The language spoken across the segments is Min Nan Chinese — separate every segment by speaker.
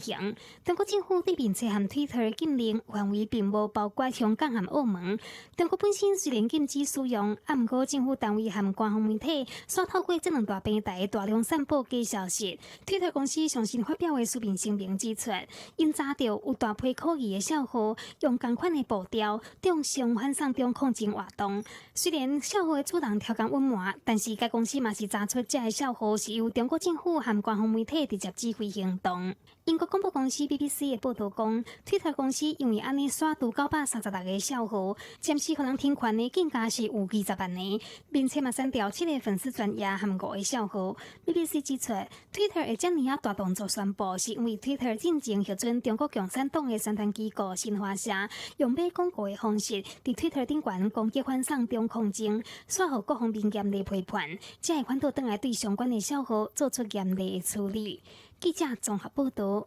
Speaker 1: 行。中國政府對面冊和推特禁令範圍並無包括香港和澳門。中國本身雖然禁止使用，啊，毋過政府單位和官方媒體煞透過這兩大平台大量散布假消息。推特公司上新發表的書面聲明指出，𪜶查著有大批可疑的帳號用仝款的步調，中相反送中抗爭活動。雖然帳號的主人刁工隱瞞，但是該公司嘛是查出這个帳號是由中國政府和官方媒體直接指揮行動。英國廣播公司 BBC 的報導講，推特公司因為按呢刪除936個帳號，暫時予人停權的競價是有20萬个，並且嘛刪掉七个粉絲專頁和五個帳號。BBC 指出，推特會遮爾仔大動作宣布，是因為推特進前核准中國共產黨的宣傳機構新華社用買廣告的方式，佇推特頂懸攻擊反送中抗爭，煞予各方面嚴厲批判，才會反倒轉來對相關的帳號做出嚴厲的處理。記者綜合報導。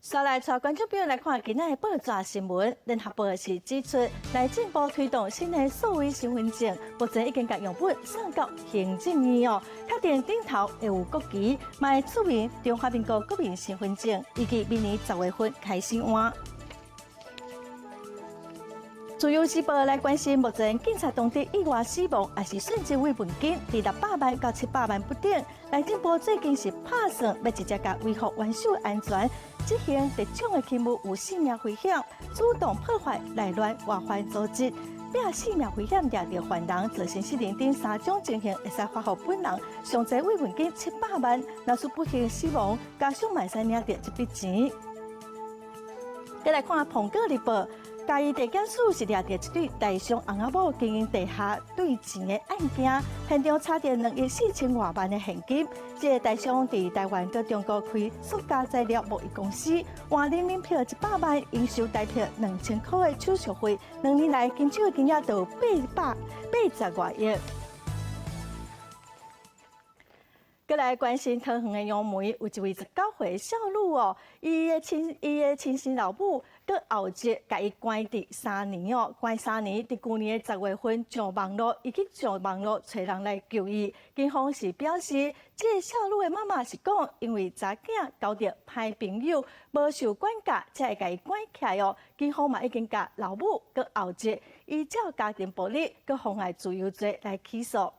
Speaker 2: 煞來帶觀眾朋友來看今仔的報紙新聞。聯合報是指出，內政部推動新的數位身份證，目前已經共樣本送到行政院哦，確定頂頭會有國旗，嘛會注明中華民國國民身份證，預計明年10月份開始換。自由時報來關心，目前警察當地意外死亡，抑是殉職慰問金，佇600萬到700萬不等。內政部最近是拍算欲直接共維護元首安全，執行特種的勤務有性命危險，主動破壞內亂外患組織，拚性命危險掠著犯人，造成失靈等三種情形，會使發予本人上濟慰問金七百萬，若是不幸死亡，家屬嘛會使領著這筆錢。再來看《蘋果日報》。嘉義地檢署是掠著一對台商翁仔某經營地下兌錢的案件，現場查著2億4千外萬的現金。這个台商佇台灣佮中國開塑膠材料貿易公司，換人民幣100萬，應收台幣2000箍的手續費，2年來經手的金額就880外億。閣來關心桃園的楊梅，有一位19歲少女哦，伊的親生老母閣後姪共伊關佇三年哦，關三年。佇舊年的10月份上網路，伊去上網路揣人來救伊。警方是表示，這个少女的媽媽是講，因為查囝交著歹朋友，無受管教，才會共伊關起來哦。警方嘛已經共老母閣後姪依照家庭暴力閣妨礙自由罪來起訴。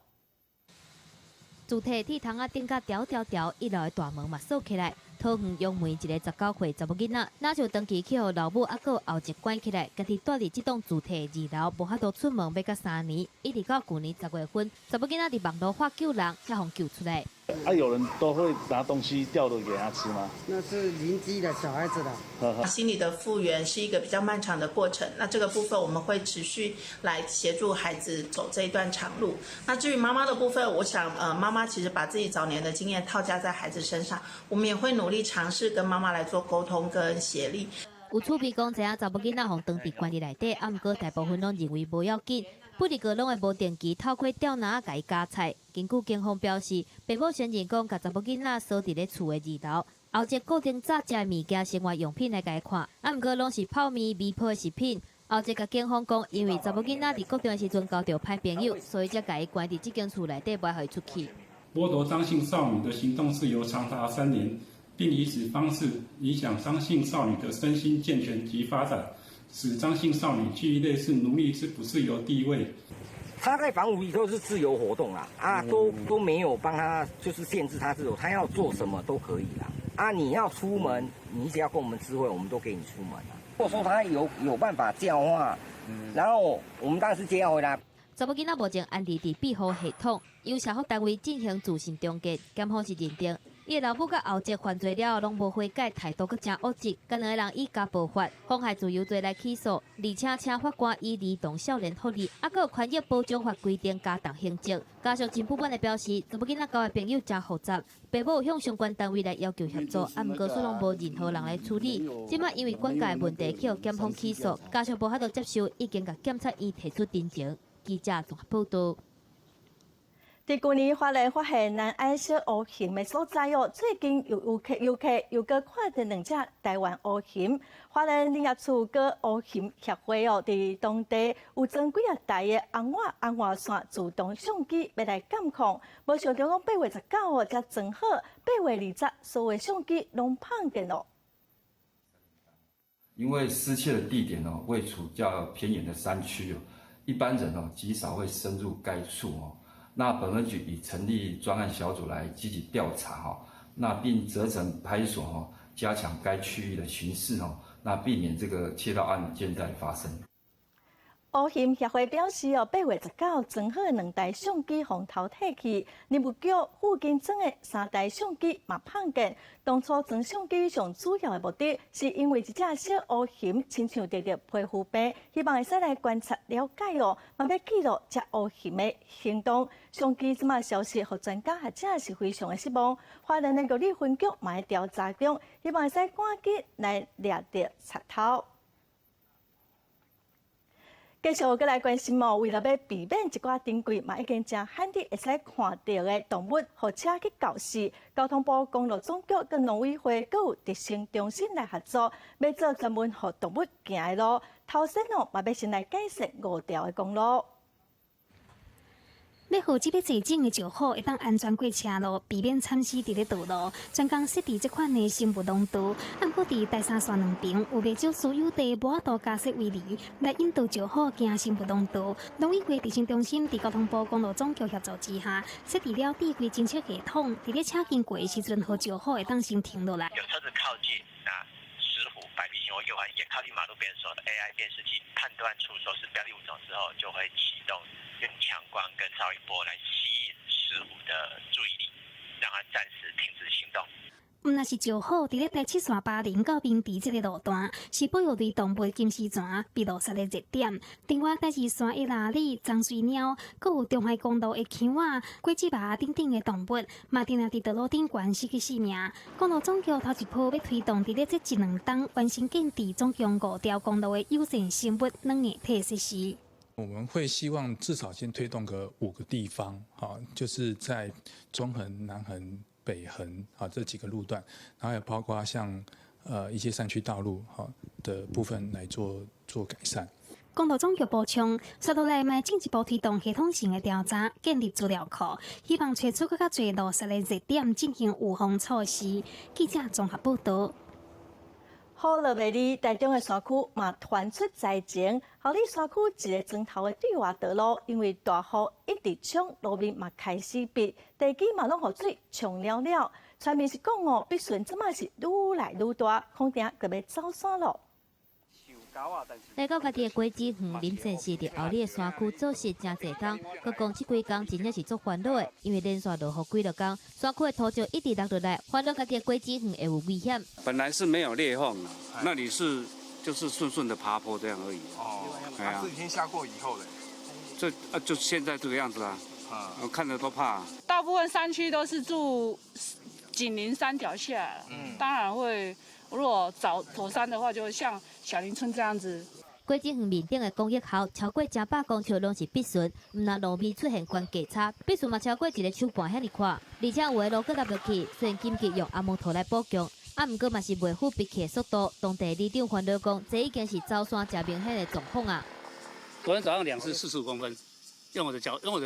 Speaker 3: 自提鐵窗仔頂甲條條條，一樓的大門嘛鎖起來。桃園楊梅一个19歲查某囡仔，若像長期去予老母猶閣後姪關起來，家己蹛佇這棟自提二樓，無法度出門，欲到三年，一直到舊年十月份，查某囡仔佇網路喊救人，才予救出來。
Speaker 4: 啊，有人都會拿東西掉落給他吃嗎？
Speaker 5: 那是鄰居的小孩子的。
Speaker 6: 心理的復原是一個比較漫長的過程，那這個部分我們會持續來協助孩子走這一段長路。那至於媽媽的部分，我想，媽媽其實把自己早年的經驗套加在孩子身上，我們也會努力嘗試跟媽媽來做溝通跟協力。
Speaker 3: 有厝邊講知影查某囡仔予長佇關佇內底，啊，毋過大部分攏認為無要緊。不過攏會無定期透過吊籃仔共伊加菜。根據警方表示，爸母承認講共查某囡仔鎖佇咧厝的二樓，後日固定早食的物件、生活用品來共伊看，啊，毋過攏是泡麵、微波的食品。後日共警方講，因為查某囡仔佇國中的時陣交著歹朋友，所以才共伊關佇這間厝內底，袂予伊出去。
Speaker 7: 剝奪張姓少女的行動自由長達3年，並以此方式影響張姓少女的身心健全及發展，使張姓少女具類似奴隸之不自由地位。
Speaker 8: 他在房屋裡頭是自由活動啦，啊，都沒有幫他，就是限制他自由，他要做什麼都可以啦。啊，你要出門，你只要跟我們知會，我們都給你出門啦。如果說他有辦法叫的話，然後我們當然是接回來。
Speaker 3: 查某囡仔目前安置佇庇護系統，由社福單位進行自行終結，檢方是認定伊的老母佮後姪犯罪了後攏無悔改，態度閣誠惡質，共兩个人以家暴法、妨害自由罪來起訴，而且請法官以兒童少年福利，猶閣有權益保障法規定加重刑責。家屬真不滿的表示，查某囡仔交的朋友誠複雜，爸母有向相關單位來要求協助，啊，毋過煞攏無任何人來處理。這擺因為管教的問題去予檢方起訴，家屬無法度接受，已經共檢察院提出陳情。記者綜合報導。
Speaker 2: 佇舊年花蓮發現藍矮小烏熊的所在哦，最近又有客遊客又閣看著兩隻台灣烏熊。花蓮林業處佮烏熊協會哦，佇當地有裝幾仔台的紅外紅外線自動相機，欲來監控。無想著講8月19哦，才裝好，8月20，所有相機攏碰電咯。
Speaker 9: 因為失竊的地點哦，位處較偏遠的山區哦，一般人哦極少會深入該處哦。那本分局已成立專案小組來積極調查哈，那並責成派出所哈加強該區域的巡視哦，那避免這個竊盜案件再發生。
Speaker 2: 烏熊協會表示哦，8月19裝好兩台相機予偷提去，林務局附近裝的三台相機嘛碰見。當初裝相機上主要的目的，是因為一隻小烏熊親像得著皮膚病，希望會使來觀察了解哦，嘛欲記錄這烏熊的行動。相機這馬消息，予專家學者是非常的失望。花蓮的玉里分局嘛佇調查中，希望會使趕緊來掠著賊偷。繼續閣來關心哦，為了欲避免一寡頂季嘛已經誠罕佇會使看著的動物，予車去咬死。交通部公路總局佮農委會閣有直升中心來合作，欲做專門予動物行的路。頭先哦，嘛欲先來改善五條的公路。
Speaker 1: 欲予這欲坐井的石虎會當安全過車路，避免慘死佇咧道路。專工設置這款的生物廊道，毋過佇台三線兩邊有袂少私有地無法度加設圍籬來引導石虎行生物廊道。農委會直升中心佇交通部公路總局協助之下，設置了智慧偵測系統，佇咧車經過的時陣，予石虎會當先停落來。
Speaker 10: 有車子靠近，那石虎、白鼻心或鼬獾也靠近馬路邊的時候，AI 辨識器判斷出說是標的物種之後，就會啟動用強光跟噪音波來吸引石虎的注意力，讓它暫時停止行動。
Speaker 1: 毋但是石虎，佇咧台七線巴林到平池這個路段，是保育類動物金絲泉被路殺的熱點。另外，台二線的鯪鯉、棕鬚貓，閣有中海公路的鶯仔、果子蝮等等的動物，嘛定定佇道路頂懸失去性命。公路總局頭一波欲推動佇咧這一兩冬完成建置總共五條公路的友善生物軟硬體設施。
Speaker 7: 我們會希望至少先推動個五個地方，哈，就是在中橫、南橫、北橫啊這幾個路段，然後也包括像一些山區道路哈的部分來做改善。
Speaker 1: 公路總局補充，接落來嘛進一步推動系統性的調查，建立資料庫，希望揣出閣較濟路殺的熱點進行預防措施。記者綜合報導。
Speaker 2: 雨落袂離，台中的山區嘛傳出災情。后里山區一个磚頭的對外道路，因為大雨一直沖，路面嘛開始篦，地基嘛攏予水沖了了。傳聞是講哦，筆順這馬是愈來愈大，恐驚閣欲走山囉。
Speaker 3: 來到家己的果子園，林先生佇后里的山區做事誠濟工，閣講這幾工真正是足煩惱的，因為連續落雨幾落工，山區的土石一直落落來，煩惱家己的果子園會有危險。
Speaker 11: 本來是沒有裂縫，那裡是就是順順的爬坡這樣而已。
Speaker 12: 哦，啊，這幾天下過以後嘞？
Speaker 11: 這啊，就現在這個樣子啊，我看著都怕。
Speaker 13: 大部分山區都是住緊鄰山腳下，當然會。如果走走山的話，就會像小林村這樣子。
Speaker 3: 果子園面頂的公益校超過成百公尺攏是筆順，毋但路面出現懸低差，筆順嘛超過一个手盤遐爾闊，而且有的路閣凹落去，雖然緊急用阿摩托來補強，啊，毋過嘛是袂赴筆起的速度。當地里長煩惱講，這已經是走山誠明顯的狀況啊。
Speaker 14: 昨天早上量是45公分，用我的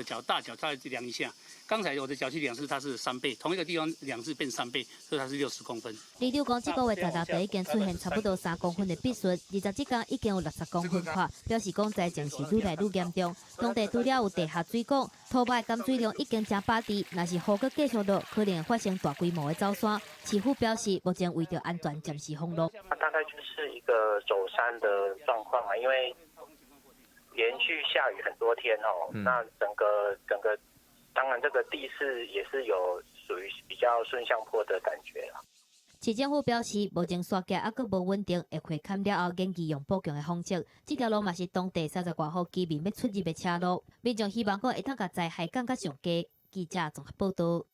Speaker 14: 腳大腳再量一下。剛才我的腳去量是它是三倍，同一個地方兩次變三倍，所以它是60公分。
Speaker 3: 里長講，這個月十六就已經出現差不多3公分的筆順，20這工已經有60公分寬，表示講災情是愈來愈嚴重。當地除了有地下水管，土壤的含水量已經誠飽滴，若是雨閣繼續落，可能會發生大規模的走山。市府表示，目前為著安全，暫時封路。
Speaker 10: 那大概就是一個走山的狀況啊，因為連續下雨很多天哦，那整個。當然，這個地勢也是有屬於比較順向坡的感覺啦。
Speaker 3: 市政府表示，目前山腳猶閣無穩定，會會勘了後研究用補強的方式。這條路嘛是當地30外戶居民欲出入的車路，民眾希望講會當共災害降較上低。記者綜合報導。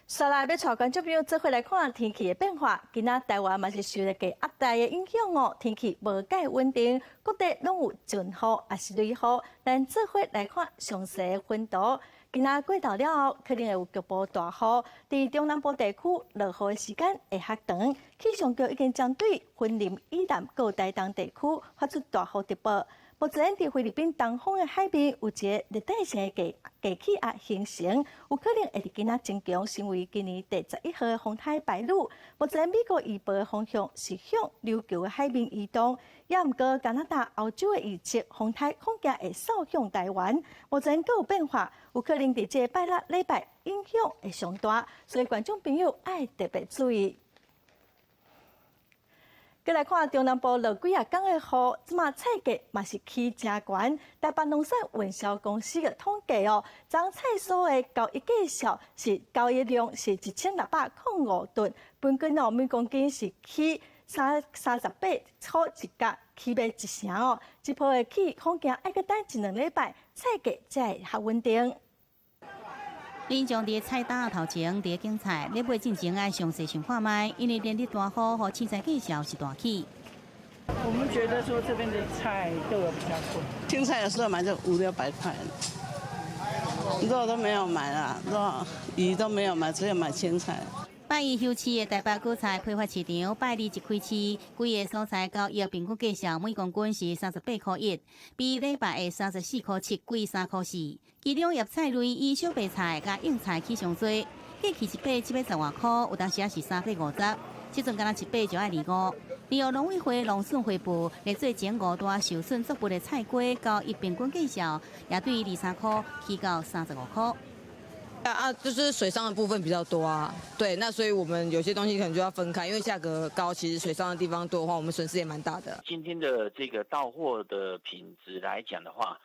Speaker 2: 紲來欲帶觀眾朋友做伙來看天氣的變化。今仔台灣嘛是受著低壓帶的影響哦，天氣無蓋穩定，各地攏有陣雨抑是雷雨。咱做伙來看詳細的雲圖。今仔過晝了後，可能會有局部大雨，佇中南部地區落雨的時間會較長。氣象局已經針對雲林以南佮台東地區發出大雨特報。目前佇菲律賓東方的海面有一个熱帶性的低低氣壓形成，有可能會佇今仔增強成為今年第11號的風颱白鹿。目前美國預報的方向是向琉球的海面移動，也毋過加拿大、歐洲的預測風颱恐驚會掃向台灣。目前閣有變化，有可能佇這个拜六禮拜影響會上大，所以觀眾朋友愛特別注意。閣來看中南部落幾仔工的雨，這馬菜價嘛是起誠懸。台北農產運銷公司的統計哦，昨菜蔬的交易價數是交易量是1605噸，平均哦每公斤是起38.1塊，起碼一成哦。這波的起恐驚愛閣等一兩禮拜，菜價才會較穩定。
Speaker 15: 民眾佇菜擔頭前佇揀菜，咧買進前愛詳細想看覓，因為連日大雨，予凊彩價數是大起。
Speaker 16: 我們覺得說這邊的菜都有比較貴，
Speaker 17: 青菜有時候買就五六百塊，肉都沒有買啦，肉魚都沒有買，只有買青菜。
Speaker 15: 拜一休市的台北果菜批發市場，拜二一開市，規个蔬菜交易平均價數每公斤是38.1塊，比禮拜的34.7塊貴3.4塊。其中葉菜類以小白菜佮硬菜起上濟，過去一百7十外塊，有當時也是350，這陣敢若一百就愛25。另外農委會農損會報，咧做前五大受損作物的菜瓜交易平均價數，也對23塊起到35塊。
Speaker 18: 啊，就是水上的部分比較多啊，對，那所以我們有些東西可能就要分開，因為價格高，其實水上的地方多的話，我們損失也蠻大的。
Speaker 19: 今天的這個到貨的品質來講的話，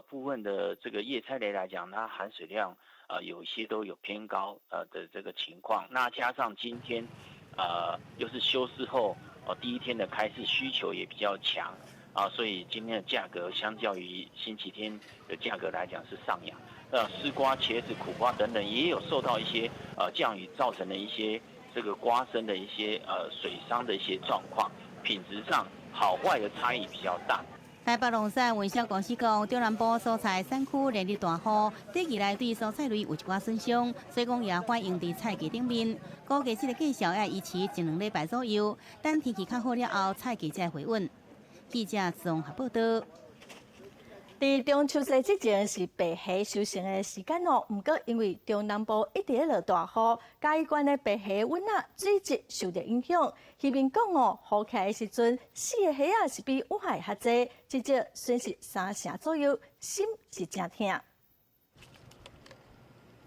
Speaker 19: 部分的這個葉菜類來講，它含水量有些都有偏高的這個情況，那加上今天又是休市後第一天的開市需求也比較強啊，所以今天的價格相較於星期天的價格來講是上揚。絲瓜、茄子、苦瓜等等，也有受到一些降雨造成的一些這個瓜身的一些水傷的一些狀況，品質上好壞的差異比較大。
Speaker 15: 台北農產運銷公司講，中南部蔬菜產區連日大雨，短期內對蔬菜類有一寡損傷，所以講也反映佇菜價頂面。估計這個價數愛維持一兩禮拜左右，等天氣較好了後，菜價才會回穩。記者綜合報道。
Speaker 2: 佇中秋節之前是白蝦收成的時間哦，毋過因為中南部一直咧落大雨，嘉義縣的白蝦穩仔水質受著影響。漁民講哦，雨起的時陣，死的蝦仔是比活的較濟，至少損失三成左右，心是誠疼。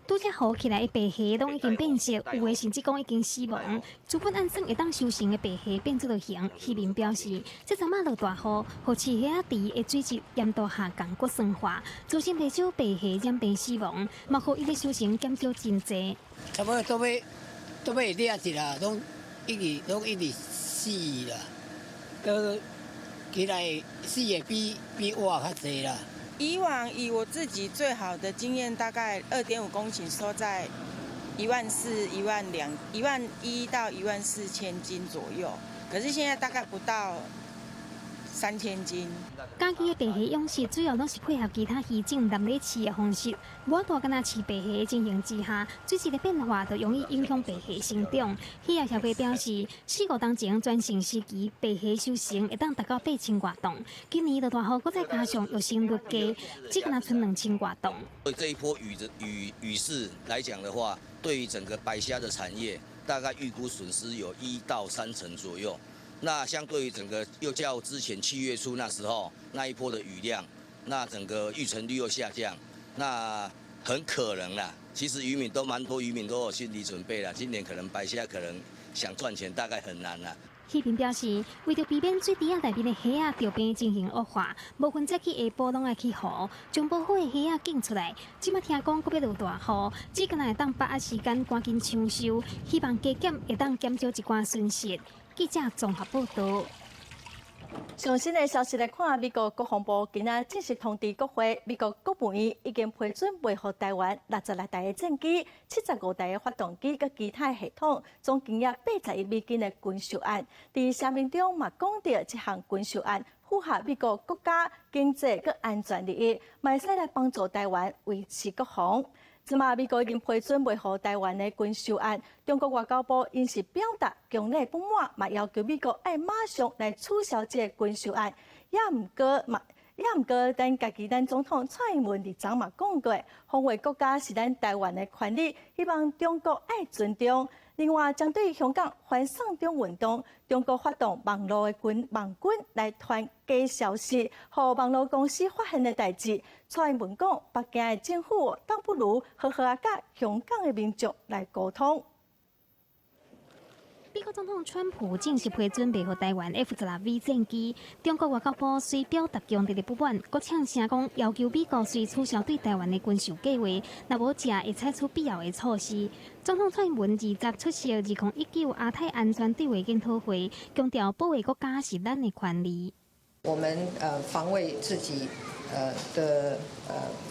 Speaker 1: 拄才雨起來的白蝦攏已經變色，有的甚至講已經死亡。資本按算會當收成的白蝦變做形，漁民表示，這陣仔落大雨，予飼蝦仔池的水質鹽度下降，閣酸化，造成袂少白蝦染病死亡，嘛予伊的收成減少真濟。
Speaker 20: 差不多都欲掠一啦，攏一直死啦，閣起來死的比活較濟啦。
Speaker 21: 以往以我自己最好的經驗，大概2.5公頃收在1.4萬、1.2萬、1.1萬到1.4萬斤左右，可是現在大概不到3000斤。
Speaker 1: 嘉義的白蝦養殖主要攏是配合其他魚種濫咧飼的方式，無法度敢若飼白蝦的情形之下，水質的變化就容易影響白蝦生長。漁業協會表示，四五冬前全盛時期白蝦收成會當達到8000外噸，今年落大雨，閣再加上育成率低，只敢若賰2000外噸。
Speaker 22: 所以這一波雨的雨勢來講的話，對於整個白蝦的產業，大概預估損失有1到3成左右。那相對於整個又較之前7月初那時候那一波的雨量，那整個育成率又下降，那很可能啦。其實漁民都蠻多，漁民都有心理準備啦。今年可能白蝦可能想賺錢，大概很難啦。
Speaker 1: 漁民表示，為著避免水池仔內面的蝦仔著病情形惡化，無論早起下晡攏愛去湖，將無好的蝦仔揀出來。這馬聽講閣欲落大雨，只敢若會當把握時間趕緊搶收，希望加減會當減少一寡損失。記者綜合報道。
Speaker 2: 上新的消息來看，美國國防部今仔正式通知國會，美國國務院已經批准賣予台灣66台的戰機、75台的發動機佮其他系統，總金額80億美金的軍售案。佇聲明中嘛講著，這項軍售案符合美國國家經濟佮安全利益，嘛會使來幫助台灣維持國防。這馬美國已經批准賣予台灣的軍售案，中國外交部𪜶是表達強烈不滿，嘛要求美國愛馬上來取消這个軍售案。也毋過嘛，也毋過，咱家己咱總統蔡英文佇昨嘛講過，防衛國家是咱台灣的權利，希望中國愛尊重。另外，針對香港反送中運動，中國發動網路的軍網軍來傳假消息，予網路公司發現的代誌。蔡英文講，北京的政府倒不如好好仔佮香港的民眾來溝通。
Speaker 1: 美國總統川普正式批准賣予台灣 F-16V 戰機。中國外交部雖表達強烈的不滿，閣嗆聲講要求美國隨取消對台灣的軍售計劃，若無者會採取必要的措施。總統蔡英文20出席2019亞太安全對話研討會，強調保衛國家是咱的權利。
Speaker 4: 我們防衛自己的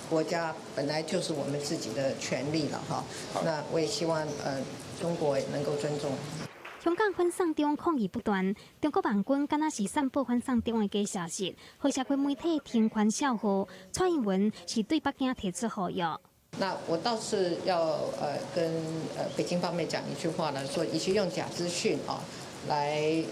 Speaker 4: 國家，本來就是我們自己的權利了哈。那我也希望中國能夠尊重。
Speaker 1: 香港反送中抗議不斷，中國網軍敢若是散布反送中的假消息，予社群媒體停權笑話。蔡英文是對北京提出呼籲。
Speaker 4: 那我倒是要跟北京方面講一句話呢，說與其用假資訊啊來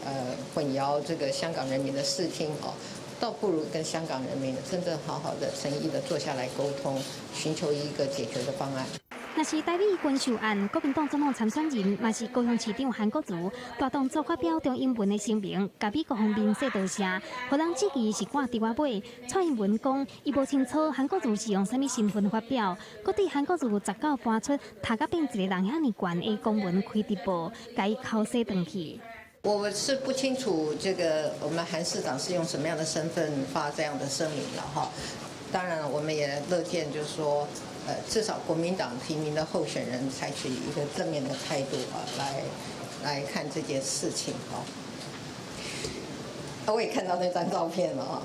Speaker 4: 混淆這個香港人民的視聽哦，倒不如跟香港人民真正好好的誠意的坐下來溝通，尋求一個解決的方案。
Speaker 1: 若是台美軍售案，國民黨總統參選人嘛是高雄市長韓國瑜，大動作發表中英文的聲明，共美國方面說多謝，予人質疑是掛豬仔尾。蔡英文講，伊無清楚韓國瑜是用啥物身份發表，閣對韓國瑜19搬出讀甲變一個人遐爾懸的公文開直播，共伊口洗轉去。
Speaker 4: 我是不清楚這個我們韓市長是用什麼樣的身份發這樣的聲明了哈。當然，我們也樂見，就是說，至少國民黨提名的候選人採取一個正面的態度啊，來看這件事情哈。我也看到那張照片了啊，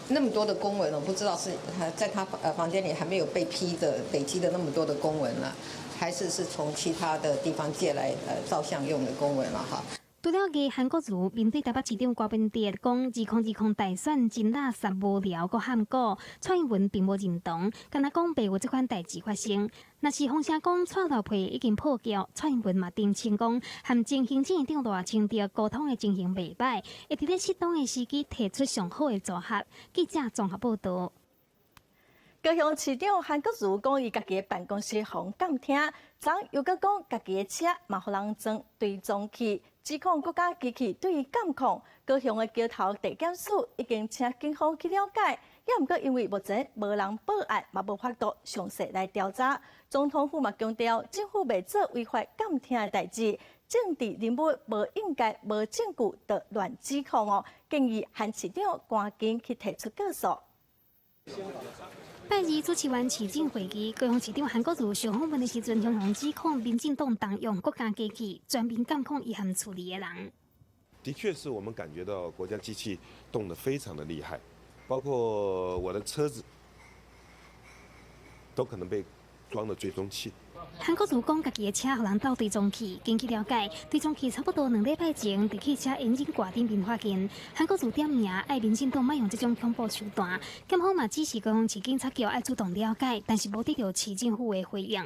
Speaker 4: 那麼多的公文，我不知道是在他房間裡還沒有被批的累積的那麼多的公文了，還是從其他的地方借來照相用的公文了哈。
Speaker 1: 除了嘅韓國瑜面對台北市長柯文哲講2020大選真垃圾無聊閣喊古，蔡英文並無認同，敢若講袂有這款代誌發生。若是風聲講蔡老皮已經破局，蔡英文嘛澄清講，和前行政院長賴清德溝通的情形袂䆀，會佇咧適當的時機提出上好的組合。記者綜合報導。
Speaker 2: 高雄市長韓國瑜講，伊家己的辦公室予人監聽，昨又閣講家己的車嘛予人裝追蹤器，指控國家機器對伊監控。高雄的橋頭地檢署已經請警方去了解，也毋過因為目前無人報案，嘛無法度詳細來調查。總統府嘛強調，政府袂做違法監聽的代誌，政治人物無應該無證據就亂指控哦，建議韓市長趕緊去提出告訴。
Speaker 1: 拜二主持完市政會議，高雄市長韓國瑜受訪問的時陣，雄雄指控民進黨動用國家機器全面監控伊和厝裡的人。
Speaker 5: 的確是我們感覺到國家機器動得非常的厲害，包括我的車子都可能被裝了追蹤器。
Speaker 1: 韓國瑜講，家己的車予人鬥追蹤器。根據了解，追蹤器差不多2禮拜前，佇汽車引擎蓋頂面發現。韓國瑜點名愛民進黨莫用這種恐怖手段。檢方嘛指示高雄市警察局愛主動了解，但是無得到市政府的回應。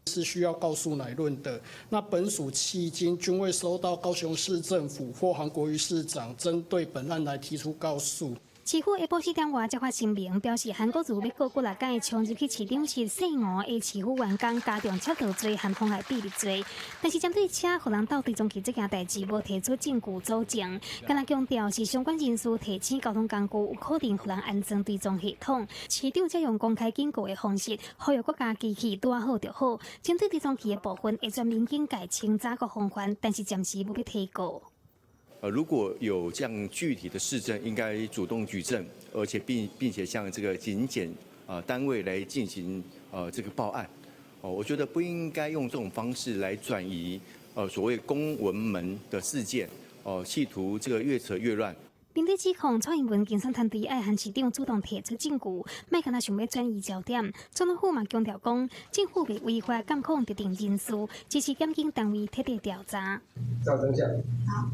Speaker 6: 是需要告訴乃論的。那本署迄今均未收到高雄市政府或韓國瑜市長針對本案來提出告訴。
Speaker 1: 市府下晡四點外才發聲明，表示韓國瑜欲告幾若擺衝入去市長室姓吳的市府員工加重竊盜罪和妨害秘密罪，但是針對車予人鬥追蹤器這件代誌，無提出證據佐證，敢若強調是相關人士提醒交通工具有可能予人安裝追蹤系統。市長才用公開警告的方式，呼籲國家機器拄仔好就好。針對追蹤器的部分，會全面警戒清查閣防範，但是暫時無欲提告。
Speaker 7: 如果有這樣具體的事證，應該主動舉證，而且並且向這個警檢啊單位來進行這個報案。哦，我覺得不應該用這種方式來轉移所謂公文門的事件，哦，企圖這個越扯越亂。
Speaker 1: 面對指控，蔡英文競選團隊愛韓市長主動提出證據，莫干焦想欲轉移焦點。總統府嘛強調講，政府袂違法監控特定人士，支持檢警單位徹底調查。
Speaker 8: 照真相。好。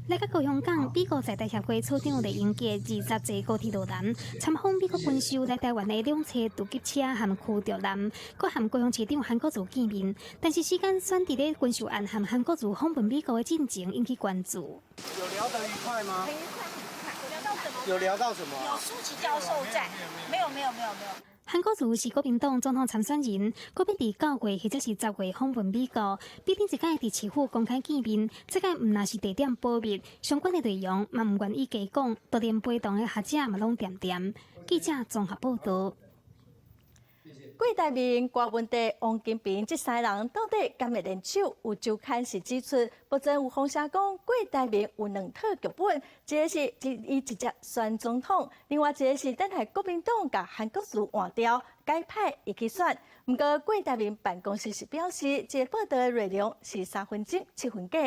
Speaker 1: 來到高雄港，美國在台協會處長酈英傑20座高鐵路南參訪美國軍售來台灣的兩車突擊車和驅逐艦，閣和高雄市長韓國瑜見面。但是時間選佇咧軍售案和韓國瑜訪問美國的進前引起關注。
Speaker 9: 有聊得愉快嗎？
Speaker 12: 很愉快，很愉快。聊到什麼？
Speaker 9: 有聊到什麼？
Speaker 12: 有舒淇教授在。沒有，沒有，沒有，沒有。
Speaker 1: 韓國瑜是國民黨總統參選人，閣欲佇9月或者是10月訪問美國，比頂一擺佇市府公開見面，這擺毋但是地點保密，相關的內容嘛毋願意加講，都連陪同的學者嘛攏恬恬。記者綜合報導。
Speaker 2: 郭台銘、郭文哲、王金平這三人到底敢會聯手？有週刊是指出，目前有風聲講郭台銘有兩套劇本，一個是伊直接選總統，另外一個是等待國民黨共韓國瑜換掉，改派伊去選。毋過郭台銘辦公室是表示，這個報導的內容是三分真七分假。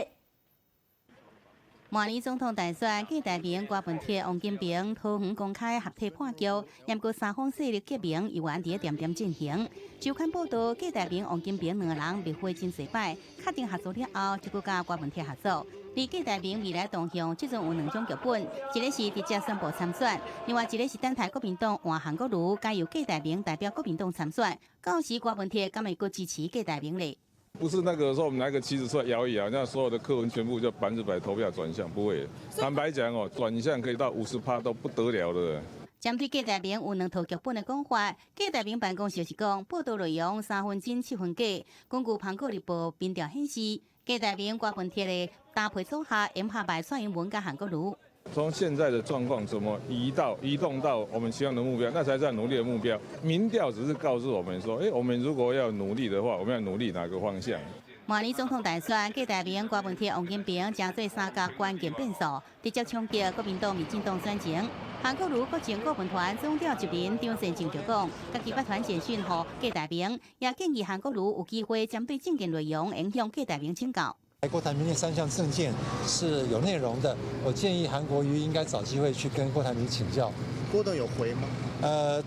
Speaker 15: 明年總統大選，郭台銘、郭文鐵、王金平桃園公開合體破局，毋過三方勢力結盟猶原佇咧恬恬進行。週刊報導，郭台銘、王金平兩个人密會真濟擺，確定合作了後，就閣佮郭文鐵合作。而郭台銘未來動向，這陣有兩種劇本，一个是直接宣布參選，另外一个是等待國民黨換韓國瑜，改由郭台銘代表國民黨參選。到時郭文鐵敢會閣支持郭台銘咧？
Speaker 23: 不是那個說我們拿個旗子出來搖一搖，那所有的柯粉全部就100%投票轉向，不會。坦白講哦，轉向可以到50%都不得了了。
Speaker 15: 針對郭台銘有兩套劇本的講法，郭台銘辦公室是講報導內容三分真七分假。根據《蘋果日報》民調顯示，郭台銘、郭文鐵的搭配組合，掩下敗蔡英文佮韓國瑜。
Speaker 23: 從現在的狀況，怎麼移動到我們希望的目標，那才是努力的目標。民調只是告訴我們說，欸，我們如果要努力的話，我們要努力哪個方向？
Speaker 15: 明年總統大選，郭台銘、郭文鐵、王金平成做三角關鍵變數，直接衝擊國民黨、民進黨選情。韓國瑜國政顧問團總召集人張善政就講，家己發傳簡訊予郭台銘，也建議韓國瑜有機會針對政見內容影響郭台銘請教。
Speaker 24: 郭台銘的三項政見是有內容的，我建議韓國瑜應該找機會去跟郭台銘請教。
Speaker 25: 郭董有回嗎？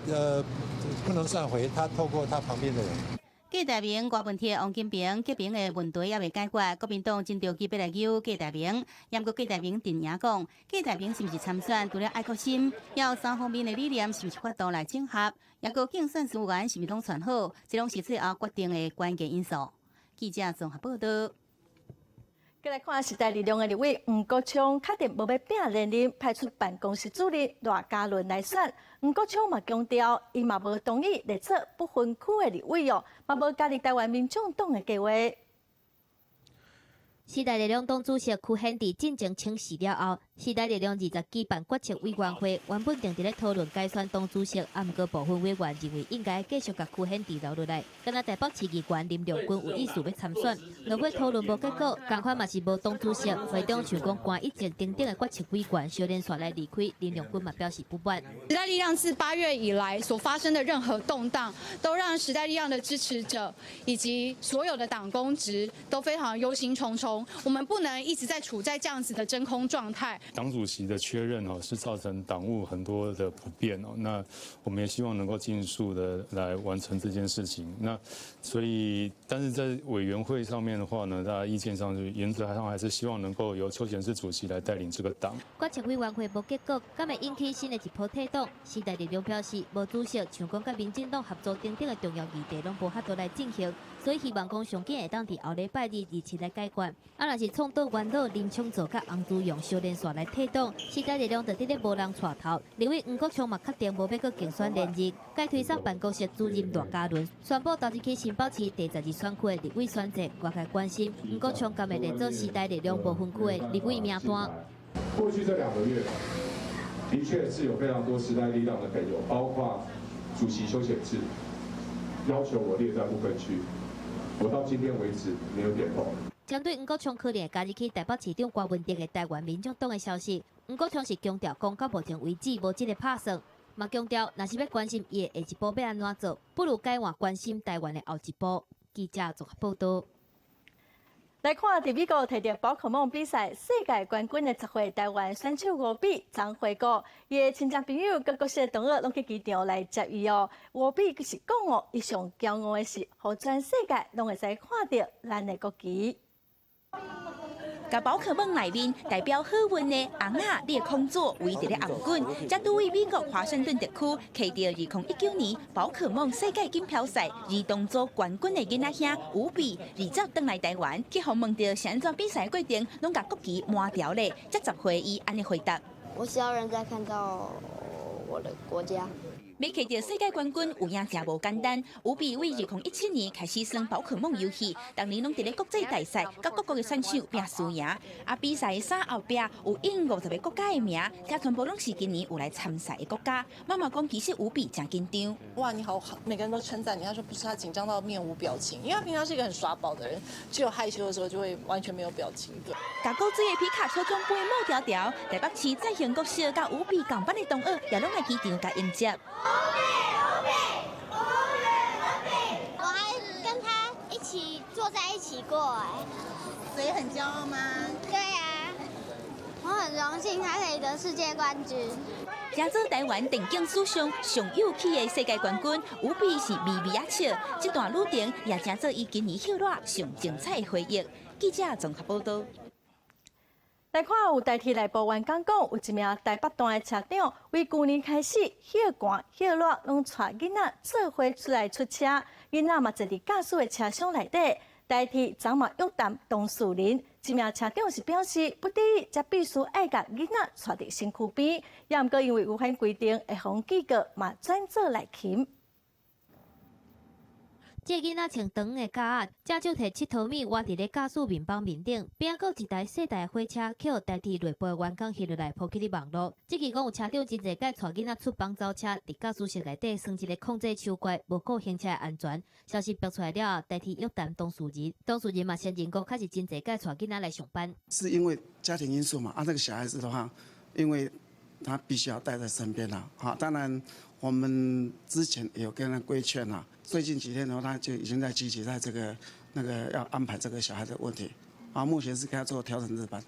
Speaker 24: 不能算回，他透過他旁邊的人。
Speaker 15: 郭台銘、郭文鐵、王金平結盟的問題猶未解決，國民黨真著急欲來揪郭台銘。毋過郭台銘陣營講，郭台銘是毋是參選，除了愛國心，還有三方面的理念是毋是法度來整合，抑閣競選資源是毋是攏傳好，這攏是最後決定的關鍵因素。記者綜合報導。
Speaker 2: 閣來看時代力量的立委黃國昌，確定無欲拚連任，派出辦公室主任賴嘉倫來選。黃國昌嘛強調，伊嘛無同意列做不分區的立委哦，嘛無加入台灣民眾黨的計劃。
Speaker 3: 時代力量黨主席柯顯智進前請辭了後，時代力量20舉辦決策委員會，原本定佇咧討論改選黨主席，啊，毋過部分委員認為應該繼續共柯顯智留落來。敢若台北市議員林亮君有意思欲參選，落尾討論無結果，仝款嘛是無黨主席。會長想講關一前等等的決策委員小連紲來離開，林亮君嘛表示不滿。
Speaker 26: 時代力量自8月以來所發生的任何動盪，都讓時代力量的支持者以及所有的黨公職都非常憂心忡忡。我們不能一直在處在這樣子的真空狀態。
Speaker 7: 黨主席的缺任哦，是造成黨務很多的不便哦。那我們也希望能夠盡速的來完成這件事情。那所以，但是在委員會上面的話呢，大家意見上就原則上還是希望能夠由邱顯智主席來帶領這個黨。
Speaker 3: 決策委員會無結果，敢會引起新的一波退黨？時代力量表示，無主席像講佮民進黨合作等等的重要議題，攏無法度來進行，所以希望講上緊會當佇後禮拜27來解決。啊，若是創黨元老林昶佐佮洪慈庸小連紲來退黨，時代力量就佇咧無人帶頭。立委黃國昌嘛確定無欲閣競選連任，改推捒辦公室主任賴嘉倫，宣布投入去新北市第12選區的立委選戰。外界關心黃國昌敢會列做時代力量無分區的立委名單。
Speaker 27: 過去這2個月，的確是有非常多時代力量的朋友，包括主席邱顯智，要求我列在不分區，我到今天為止沒有點頭。
Speaker 3: 針對黃國昌可能會加入去台北市長郭文哲的台灣民眾黨的消息，黃國昌是強調講到目前為止無這个拍算，嘛強調若是欲關心伊的下一步欲按怎做，不如改換關心台灣的後一步。記者綜合報導。
Speaker 2: 來看，佇美國摕著寶可夢比賽世界冠軍的10歲台灣選手吳比昨回國，伊的親戚朋友佮各式同學攏去機場來接伊哦。吳比閣是講哦，伊上驕傲的是，予全世界攏會使看著咱的國旗。
Speaker 10: 共寶可夢內面代表好運的尪仔裂空座圍佇咧頷頸，才拄佇美國華盛頓特區摕著2019年寶可夢世界錦標賽兒童組冠軍的囡仔兄吳比，20轉來台灣，去予問著是按怎比賽過程，攏共國旗抹掉咧，才10歲伊按呢回答。
Speaker 11: 我希望人家看到我的國家。
Speaker 10: 欲摕著世界冠軍有影誠無簡單。吳比對2017年開始耍寶可夢遊戲，逐年攏佇咧國際大賽，佮各國的選手拼輸贏。啊，比賽的衫後壁有印50個國家的名，這全部攏是今年有來參賽的國家。媽媽講，其實吳比誠緊張。
Speaker 13: 哇，你好，每個人都稱讚你。他說不是，他緊張到面無表情，因為他平常是一個很耍寶的人，只有害羞的時候就會完全沒有表情。對。
Speaker 10: 共古錐的皮卡丘獎盃抹條條，台北市再興國小佮吳比仝班的同學也攏來機場共迎接。
Speaker 14: 吳比，吳比，吳比，我還跟他一起坐在一起過，哎，
Speaker 6: 所以很驕傲嗎？
Speaker 14: 對呀，我很榮幸他可以得世界冠軍。
Speaker 10: 成做台灣電競史上上有氣的世界冠軍，吳比是微微仔笑，這段旅程也成做伊今年歇熱上精彩的回憶。記者綜合報道。
Speaker 2: 來看有台鐵內部員工講，有一名台北段的車長，對舊年開始，歇寒歇熱，攏帶囡仔做伙出來出車，囡仔嘛坐佇駕駛的車廂內底。台鐵昨嘛約談當事人，這名車長是表示，不得已才必須愛共囡仔帶佇身軀邊，也毋過因為違反規定，會予警告，嘛轉做內勤。
Speaker 3: 這囡仔穿長的夾仔，正手提𨑨迌物，倚佇咧駕駛麵包面頂，邊仔閣有一台細台貨車，去予台鐵內部的員工翕落來，鋪起咧網路。這期講有車長真濟擺帶囡仔出幫走車，佇駕駛室內底耍一个控制手怪，無顧行車安全。消息爆出來了後，台鐵約談當事人，當事人嘛承認講，確實真濟擺帶囡仔來上班。
Speaker 16: 是因為家庭因素嘛？啊，那個小孩子的話，因為他必須要帶在身邊啦。哈，當然我們之前有跟他規勸啦。最近幾天的話，他就已經在積極在這個那個要安排這個小孩的問題，啊，目前是給他做調整日班。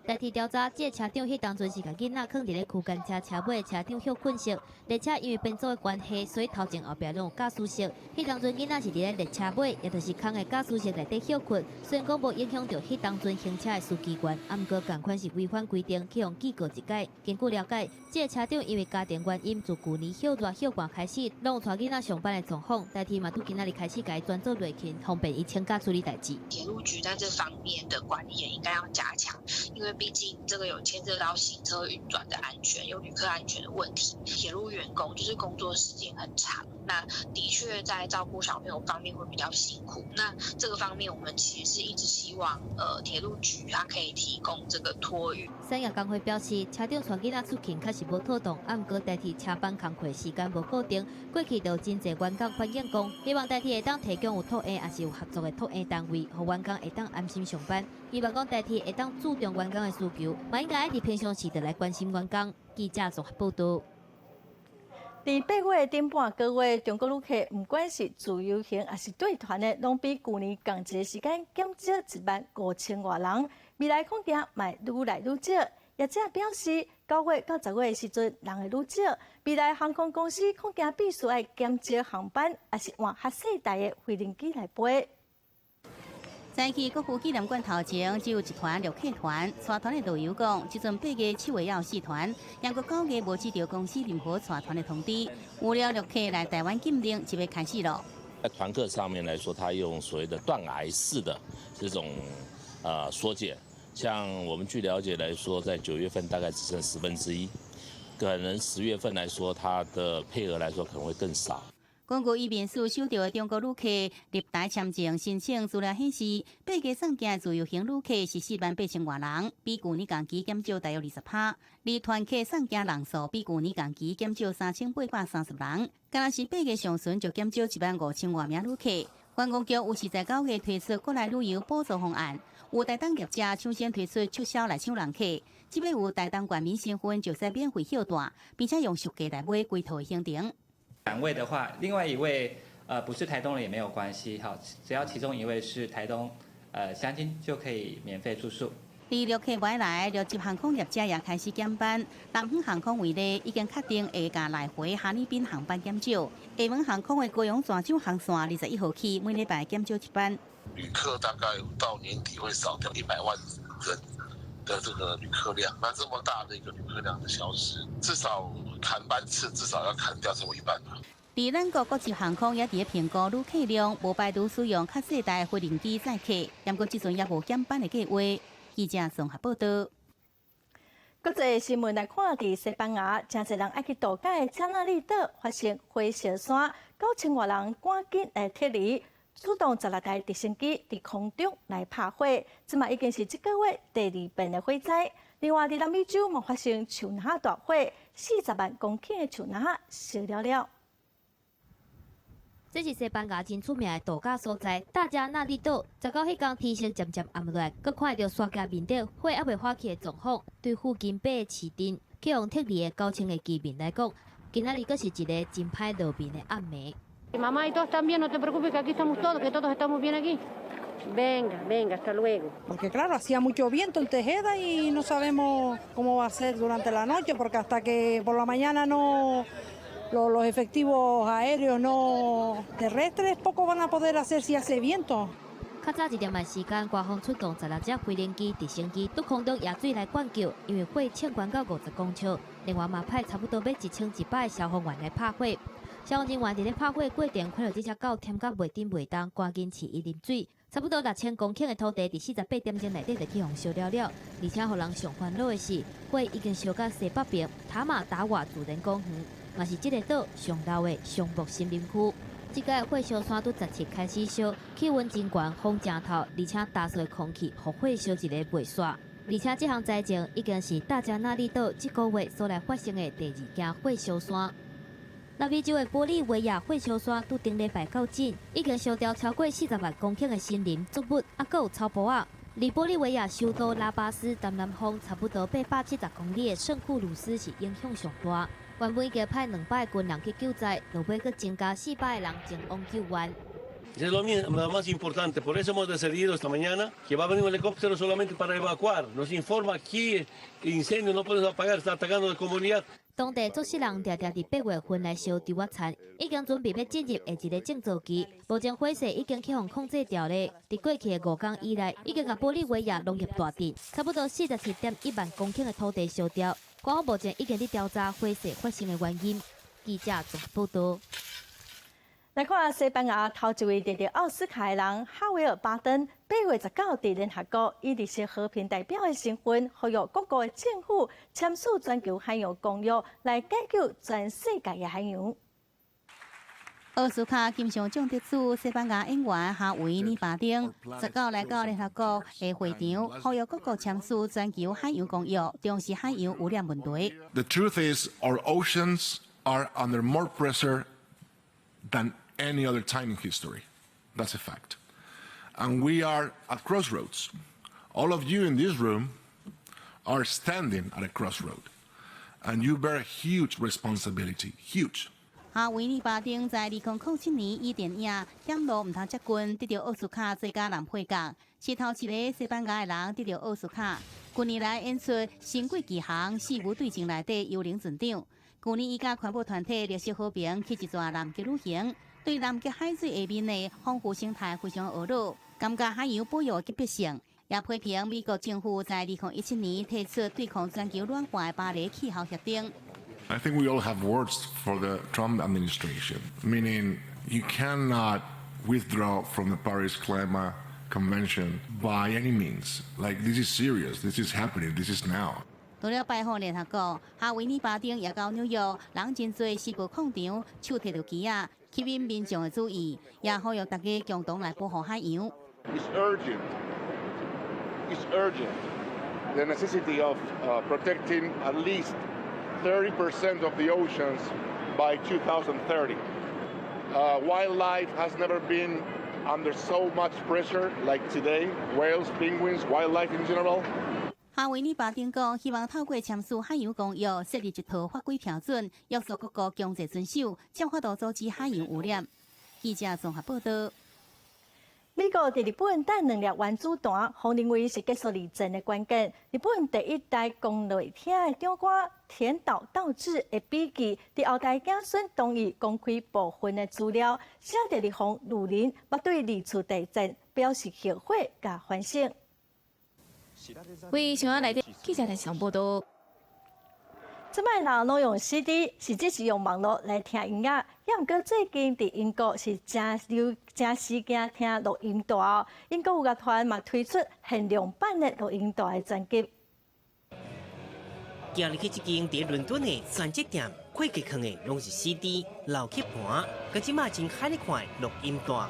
Speaker 3: 台鐵調查，這个車長彼當陣是共囡仔囥佇咧區間車車尾車頂歇睏室，列車因為編組的關係，所以頭前後壁攏有駕駛室。彼當陣囡仔是佇咧列車尾，也就是空的駕駛室內底歇睏。雖然講無影響著彼當陣行車的司機員，啊，毋過仝款是違反規定，去予警告一改。根據了解，這个車長因為家庭原因，自舊年歇熱歇寒開始，攏有帶囡仔上班的狀況。台鐵嘛，拄今仔日開始共伊轉做內勤，方便伊請假處理代誌。
Speaker 17: 鐵路局在這方面的管理也應該要加強。因為畢竟這個有牽涉到行車運轉的安全，有旅客安全的問題。鐵路員工就是工作時間很長，那的確在照顧小朋友方面會比較辛苦。那這個方面，我們其實是一直希望，鐵路局它可以提供這個托育。
Speaker 3: 產業工會表示，車長帶囡仔出勤確實無妥當，啊，毋過台鐵車班工課時間無固定，過去就真濟員工反映講，希望台鐵會當提供有托嬰，抑是有合作的托嬰單位，予員工會當安心上班。希望講台鐵會當注重員工的需求，嘛應該愛佇平常時就來關心員工。記者綜合報道。
Speaker 2: 佇8月頂半個月，中國旅客毋管是自由行抑是對團的，攏比舊年仝一个時間減少1萬5千外人。未來恐驚嘛會愈來愈少。業者表示，9月到10月的時陣，人會愈少。未來航空公司恐驚必須愛減少航班，抑是換較細台的飛行機來飛。
Speaker 15: 早起國父紀念館頭前只有一團陸客團，帶團的導遊講，這陣8月、7月有四團，毋過9月無接著公司任何帶團的通知，有了陸客來台灣禁令就欲開始囉。
Speaker 25: 在團客上面來說，他用所謂的斷崖式的這種縮減，像我們據了解來說，在9月份大概只剩1/10，可能10月份來說，它的配額來說可能會更少。
Speaker 15: 根據移民署收著的中國旅客入台簽證申請資料顯示，8月送件自由行旅客是4萬8千外人，比舊年同期減少大約20%。而團客送件人數比舊年同期減少3830人，敢若是8月上旬就減少1萬5千外名旅客。觀光局有志在9月推出國內旅遊補助方案，有台東業者搶先推出促銷來搶人客，這擺有台東縣民身份就使免費歇蹛，並且用售價來買規套的行程。
Speaker 28: 兩位的話，另外一位不是台東人也沒有關係，好，只要其中一位是台東鄉親就可以免費住宿。
Speaker 15: 離陸客外來，陸籍航空業者也開始減班。南方航空為例，已經確定會共來回哈爾濱航班減少。廈門航空的高雄泉州航線21號起，每禮拜減少一班。
Speaker 29: 旅客大概到年底會少掉100萬。
Speaker 4: 人的這個旅客量，那這麼大的一個旅客量的消失，至少砍班次，至少要砍掉超過一半。
Speaker 15: 佇咱國國際航空也佇咧評估旅客量，無排除使用較細台的飛行機載客，毋過這陣也無減班的計劃。記者綜合報道。
Speaker 2: 國際新聞來看，佇西班牙，誠濟人愛去度假的加那利島發生火燒山，9000外人趕緊來撤離，出動16台直升機佇空中來拍火，這馬已經是這個月第二遍的火災。另外，佇南美洲嘛發生樹林大火，40萬公頃的樹林燒了了。
Speaker 3: 這是西班牙真出名的度假所在，大加那利島。19彼工天色漸漸暗落來，閣看著山驥面頂火猶未發起的狀況，對附近八个市鎮去予撤離的9000個居民來講，今仔日閣是一个真歹落眠的暗暝。
Speaker 5: Mamá y todos están bien, no te preocupes que aquí estamos todos, que todos estamos bien aquí. Venga, venga, hasta luego.
Speaker 8: Porque claro, hacía mucho viento en Tejeda y no sabemos cómo va a ser durante la noche, porque hasta que por la mañana no los efectivos aéreos no terrestres poco van a poder hacer si hace viento.
Speaker 3: 較早一點的時間，官方出動16隻飛行機、直升機，佇空中舀水來灌救，因為火衝懸到50公尺。另外嘛派差不多欲1100個消防員來拍火。消防人員佇咧拍火過程，看著這隻狗踮甲袂振袂動，趕緊飼伊啉水。差不多6000公頃的土地，佇48點鐘內底就去予燒了了。而且，予人上煩惱的是，火已經燒到西北爿塔馬達瓦自然公園，嘛是這个島上老的松木森林區。這擺火燒山拄17開始燒，氣溫真懸，風誠透，而且乾燥的空氣，予火燒一个袂煞。而且這項災情已經是大加那利島這個月所來發生的第二件火燒山。南美洲的玻利維亞火燒山，拄頂禮拜到今，已經燒掉超過40萬公頃的森林、作物，猶閣有草埔仔。離玻利維亞首都拉巴斯東南方差不多870公里的聖庫魯斯是影響上大。原本已經派200個軍人去救災，落尾閣增加400個人前往救援。
Speaker 18: Es lo más importante, por eso hemos decidido esta mañana que va a venir un helicóptero solamente para evacuar. Nos informa aquí que incendio no podemos apagar, está atacando la comunidad.
Speaker 3: 當地作死人定定佇8月份來燒稻仔田，已經準備欲進入下一个種作期。目前火勢已經去予控制牢咧。佇過去的5工以來，已經共玻利維亞農業大鎮差不多47.1萬公頃的土地燒掉。官方目前已經佇調查火勢發生的原因。記者綜合報導。
Speaker 2: 來看西班牙頭一位得著奧斯卡的人哈維爾巴登，8月19佇聯合國以綠色和平代表的身份，呼籲各國的政府簽署全球海洋公約，來解救全世界的海洋。
Speaker 15: 奧斯卡金像獎得主西班牙演員哈維爾巴登，19來到聯合國的會場，呼籲各國簽署全球海洋公約，重視海洋污染問題。
Speaker 19: The truth is, our oceans are under more pressure than any other time in history. That's a fact. And we are at crossroads. All of you in this room are standing at a crossroad. And you bear a huge responsibility, huge.
Speaker 15: 哈維爾巴登在2007年以電影《險路毋通接近》得著奧斯卡最佳男配角，是頭一个西班牙的人得著奧斯卡。近年來演出《神鬼奇航》四無對象內底幽靈船長。舊年伊佮環保團體綠色和平去一逝南極旅行，對南極海水下面的豐富生態非常懊惱，感覺海洋保育的急迫性，也批評美國政府在2017年提出對抗全球暖化的巴黎氣候協定。
Speaker 19: I think we all have words for the Trump administration, meaning you cannot withdraw from the Paris Climate Convention by any means. Like, this is serious, this is happening, this is now.
Speaker 15: 除了拜訪聯合國，哈維爾巴登也到紐約人真濟西部礦場，手提著旗仔，吸引民眾的注意，也呼籲大家共同來保護海洋。
Speaker 19: It's urgent. It's urgent. The necessity of protecting at least 30% of the oceans by 2030. Wildlife has never been under so much pressure like today. Whales, penguins, wildlife in general.
Speaker 15: 哈維爾巴登講，希望透過簽署海洋公約，設立一套法規標準，約束各國強制遵守，才有法度阻止海洋污染。記者綜合報道。
Speaker 2: 美國佇日本擲兩粒原子彈，予認為是結束二戰的關鍵。日本第一代攻內廳的長官田島道治的筆記，佇後代子孫同意公開部分的資料，寫著日方女人欲對二次大戰表示後悔佮反省。
Speaker 1: 為新聞來的記者來上報道。
Speaker 2: 這擺人攏用 CD，甚至是用網路來聽音樂。也毋過最近佇英國是誠流誠時興聽錄音帶哦。英國有樂團嘛推出限量版的錄音帶的專輯。
Speaker 9: 行入去這間佇倫敦的專輯店，貨架囥的攏是 CD、老曲盤，佮這馬真罕咧看錄音帶。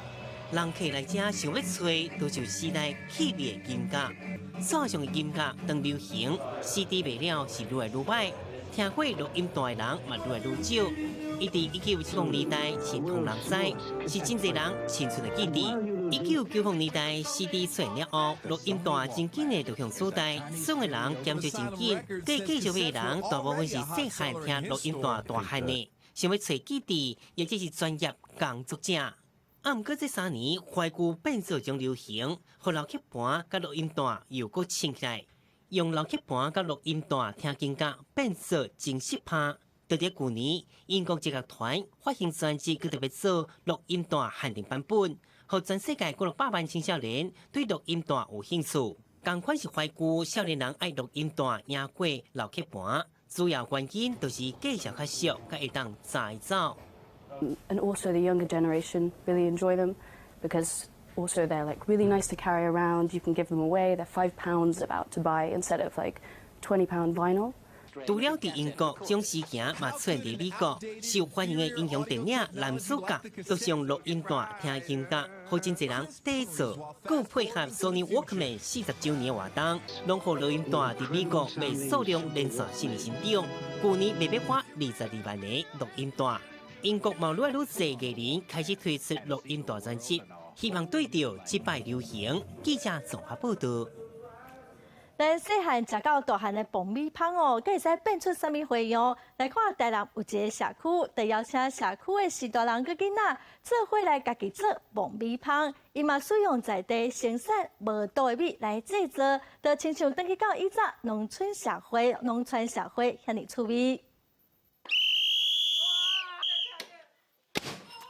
Speaker 9: 人客來遮想欲揣，都是時代氣味的音樂。線上的音樂當流行，CD 賣了是愈來愈歹。聽過錄音帶的人嘛愈來愈少。伊佇1970年代是唐人街，是真濟人青春的記憶。1990年代 CD 出現了後，錄音帶真緊的就予取代，送的人減少真緊，佮繼續買的人大部分是細漢聽錄音帶大漢的，想欲揣記憶，抑或是專業工作者。啊，毋過這3年懷舊變做一種流行，予老曲盤佮錄音帶又閣興起來。用老曲盤佮錄音帶聽音樂變做真實拍。就佇舊年，英國一個樂團發行專輯，閣特別做錄音帶限定版本，予全世界幾落百萬青少年對錄音帶有興趣。仝款是懷舊，少年人愛錄音帶贏過老曲盤，主要原因就是價錢較俗，閣會當載走。
Speaker 12: And also the younger generation really enjoy them because also they're like really nice to carry around. You can give them away. They're £5 about to buy instead of like £20 vinyl.
Speaker 9: 除了佇英國，這種時興嘛出現佇美國，受歡迎的英雄電影男主角都是用錄音帶聽音樂，予真濟人綴做。閣配合 Sony Walkman 40週年活動，攏予錄音帶佇美國賣數量連續4年成長。舊年賣欲破22萬個錄音帶。英國嘛愈來愈濟藝人開始推出錄音帶專輯，希望對著這擺流行。記者綜合報道。
Speaker 2: 咱細漢食到大漢的爆米香哦，閣會使變出啥物花樣？來看台南有一个社區，就邀請社區的序大人佮囡仔做伙來家己做爆米香，伊嘛使用在地生產無毒的米來製作，就親像轉去到以早農村社會、農村社會遐爾趣味。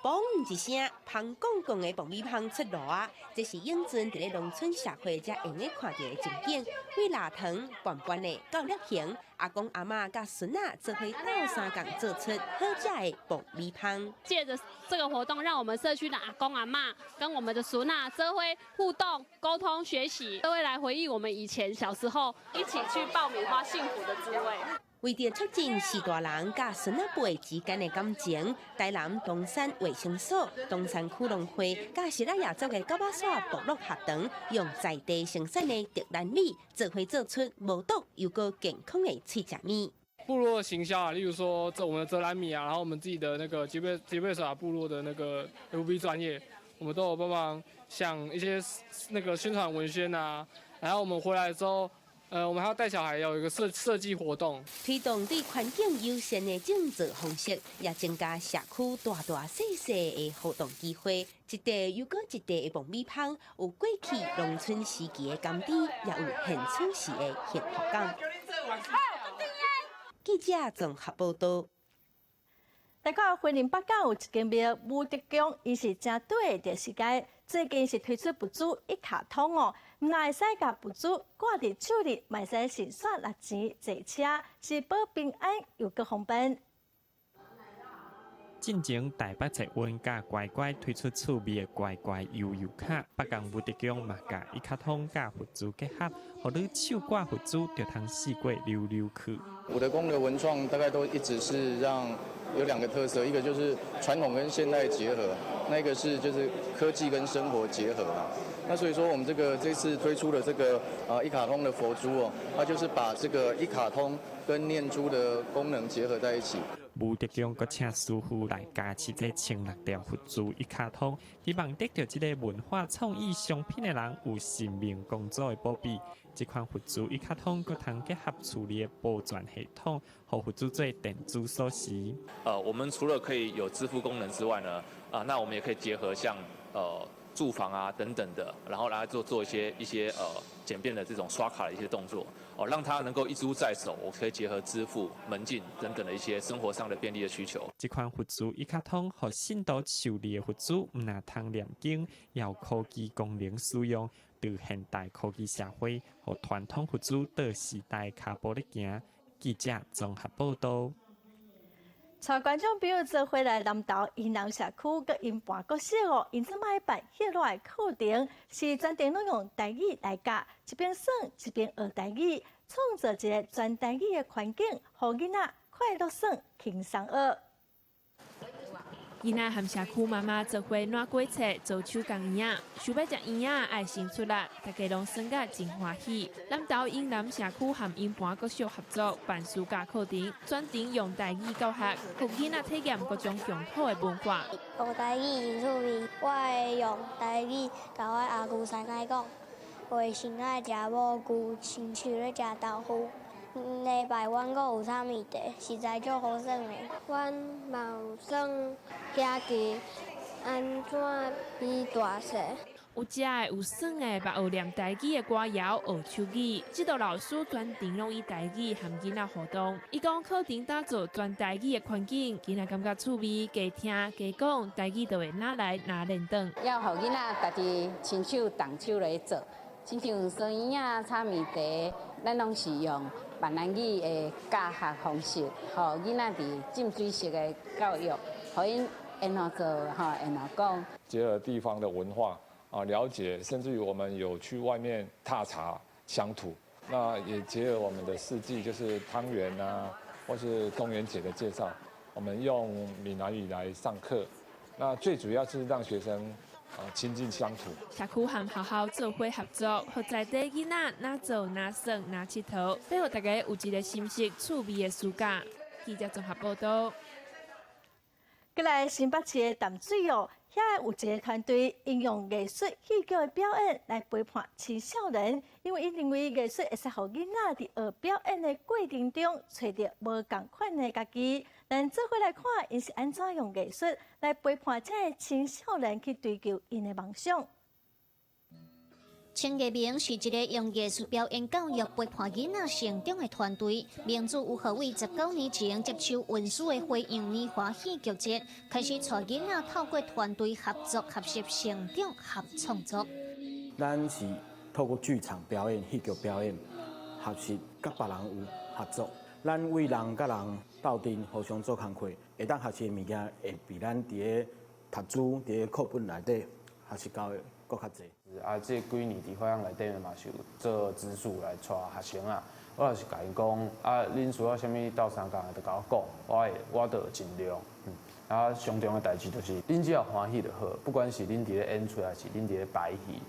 Speaker 20: 嘣一聲，香公公的爆米香出爐啊！這是永春佇咧農村社會才會用得看著的情景。對蠟糖、圓圓的到粒形，阿公阿嬤佮孫仔做伙鬥相共做出好食的爆米香。
Speaker 21: 借著這個活動，讓我們社區的阿公阿嬤跟我們的孫仔做伙互動、溝通、學習，都會來回憶我們以前小時候一起去爆米花幸福的滋味。
Speaker 20: 為著促進序大人佮孫仔輩之間的感情，台南東山衛生所、東山區農會佮西拉雅族的九把山部落學堂，用在地生產的竹蘭米，做伙做出無毒又閣健康的脆食物。
Speaker 22: 部落行銷啊，例如說這我們的澤蘭米啊，然後我們自己的那個吉貝吉貝索部落的那個 FB 專頁，我們都有幫忙想一些那個宣傳文宣啊，然後我們回來之後。我們還要帶小孩有一個設計活動，
Speaker 20: 推動對環境友善的種植方式，也增加社區大大細細的互動機會。一塊又閣一塊的爆米香，有過去農村時期的甘甜，也有現處時的幸福感。記者綜合報道。
Speaker 2: 來看雲林北港有一間廟武德宮，伊是誠短的時間，最近是推出佛珠一卡通哦，毋但會使共佛珠掛佇手裡，嘛會使順紲抐錢坐車，是保平安又閣方便。
Speaker 23: 進前台北捷運佮乖乖推出趣味的乖乖悠遊卡，北港武德宮嘛共一卡通佮佛珠結合，予你手掛佛珠就通四界溜溜去。
Speaker 24: 武德宮的文創大概都一直是讓有兩個特色，一個就是傳統跟現代結合，那一個是就是科技跟生活結合啦。那所以說，我們這個這次推出的這個啊一卡通的佛珠哦，它就是把這個一卡通跟念珠的功能結合在一起。
Speaker 23: 武德宮閣請師傅來加持這千六條佛珠一卡通，希望得著這个文化創意商品的人有神明公主的保庇。這款佛珠一卡通閣通結合厝裡的保全系統，予佛珠做電子鎖匙。
Speaker 29: 我們除了可以有支付功能之外呢，啊，那我們也可以結合像住房啊等等的，然後來做一些簡便的這種刷卡的一些動作，哦，讓它能夠一珠在手，我可以結合支付、門禁等等的一些生活上的便利的需求。
Speaker 23: 這款佛珠一卡通，予信徒手裡的佛珠，毋但通念經，也有科技功能使用，對現代科技社會予傳統佛珠綴時代跤步咧行。記者綜合報道。
Speaker 2: 帶觀眾朋友做伙來南投莺南社區佮營盤國小哦，𪜶這擺辦歇熱的課程，是全程攏用台語來教，一邊耍一邊學台語，創造一個全台語的環境，予囡仔快樂耍，輕鬆學。
Speaker 6: 囡仔和社區媽媽做伙撋粿冊做手工圓仔，想欲食圓仔愛先出力，大家攏耍甲真歡喜。南投莺南社區和營盤國小合作辦暑假課程，專程用台語教學，予囡仔體驗各種鄉土的文化。
Speaker 7: 學台語真趣味，我會用台語共我阿舅師奶講，話先愛食母龜，親像咧食豆腐。禮拜阮閣有炒麵茶，實在足好耍的。
Speaker 10: 阮嘛有耍行棋，按怎比大細。
Speaker 6: 有食的，有耍的，嘛學念台語的歌謠，學手語。這道老師全程攏以台語和囡仔互動。伊講課程打造全台語的環境，囡仔感覺趣味，加聽加講，台語就會哪來哪練轉。
Speaker 11: 要予囡仔家己親手動手來做，親像耍圓仔、炒麵茶，咱攏是用閩南語的教學方式，予囡仔佇浸水式的教育，予𪜶會曉做，吼會曉講。
Speaker 13: 結合地方的文化啊，了解，甚至於我們有去外面踏查鄉土，那也結合我們的四季，就是湯圓啊，或是中元節的介紹，我們用閩南語來上課。那最主要是讓學生啊親近鄉土。
Speaker 6: 社區和學校做伙合作，予在地囡仔若做若耍若𨑨迌，欲予大家有一個心適趣味的暑假。記者綜合報道。
Speaker 2: 過來新北市的淡水哦，遐有一個團隊應用藝術戲劇的表演來陪伴青少年，因為𪜶認為藝術會使予囡仔佇學表演的過程中，揣著無仝款的家己。咱做伙來看，𪜶是按怎用藝術來陪伴這个青少年去追求𪜶的夢想。
Speaker 14: 青藝明是一个用藝術表演教育陪伴囡仔成長的團隊。名字有何為19年前接手文書的花樣年華戲劇節，開始帶囡仔透過團隊合作學習成長和創作。
Speaker 16: 咱是透過劇場表演、戲劇表演，學習佮別人有合作。咱為人佮人鬥陣，互相做工課，會當學習的物件會比咱佇咧讀書、佇咧課本內底學習到的閣較濟。
Speaker 26: 啊，這幾年佇花樣內底嘛是有做資助來帶學生啊。我就是共𪜶講，啊，恁需要啥物鬥相共，就共我講，我會，我都盡量。啊，上重要的代誌就是，恁只要歡喜就好，不管是恁佇咧演出，還是恁佇咧排戲。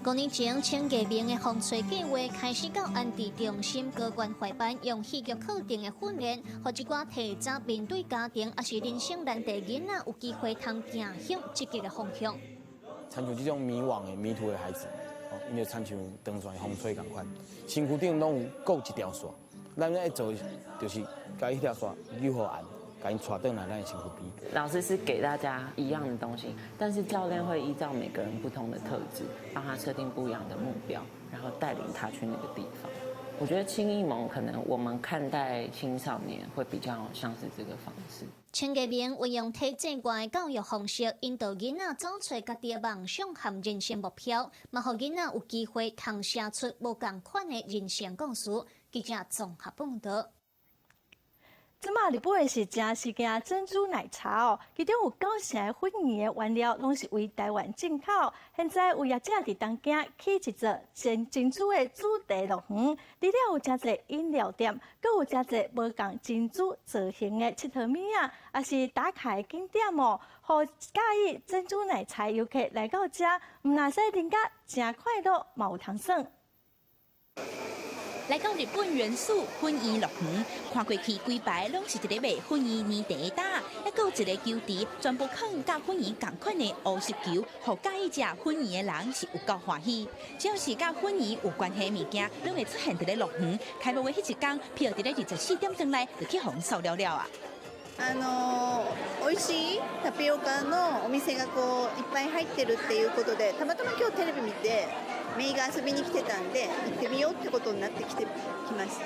Speaker 14: 5年前，青藝明的風吹計劃開始到安置中心高關懷班，用戲劇課程的訓練，予一寡提早面對家庭，抑是人生難題囡仔有機會通走向積極的方向。
Speaker 16: 親像這種迷惘的、迷途的孩子，哦，𪜶就親像長線風吹仝款，身軀頂攏有顧一條線，咱愛做的就是共彼條線扭予按，共𪜶帶轉來咱的身軀邊。
Speaker 27: 老師是給大家一樣的東西，但是教練會依照每個人不同的特質，幫他設定不一樣的目標，然後帶領他去那個地方。我覺得青藝盟可能我們看待青少年會比較像是這個方式。
Speaker 14: 青藝明運用體制外教育方式，引導囡仔走出家己的夢想和人生目標，嘛予囡仔有機會通寫出無仝款的人生故事。記者綜合報道。
Speaker 2: 這馬日本是誠時興珍珠奶茶哦，其中有9成的粉圓的原料攏是為台灣進口。現在有業者佇東京起一座珍珍珠的主題樂園，除了有誠濟飲料店，閣有誠濟無仝珍珠造型的𨑨迌物仔，抑是打卡的景點哦。予佮意珍珠奶茶遊客來到遮，毋但使啉甲誠快樂，嘛有通耍。
Speaker 30: 來到日本元素粉圓樂園，看過去規排攏是佇咧賣粉圓奶茶搭，猶閣有一個球池，全部囥佮粉圓仝款的烏色球，予佮意食粉圓的人是有夠歡喜。只要是佮粉圓有關係的物件，攏會出現佇咧樂園。開幕的彼一工，票佇咧24點鐘內就去予人掃了了啊！
Speaker 31: 美味しいタピオカのお店がこういっぱい入ってるっていうことで、たまたま今日テレビ見て、姪が遊びに来てたんで行ってみようってことになって来てきまし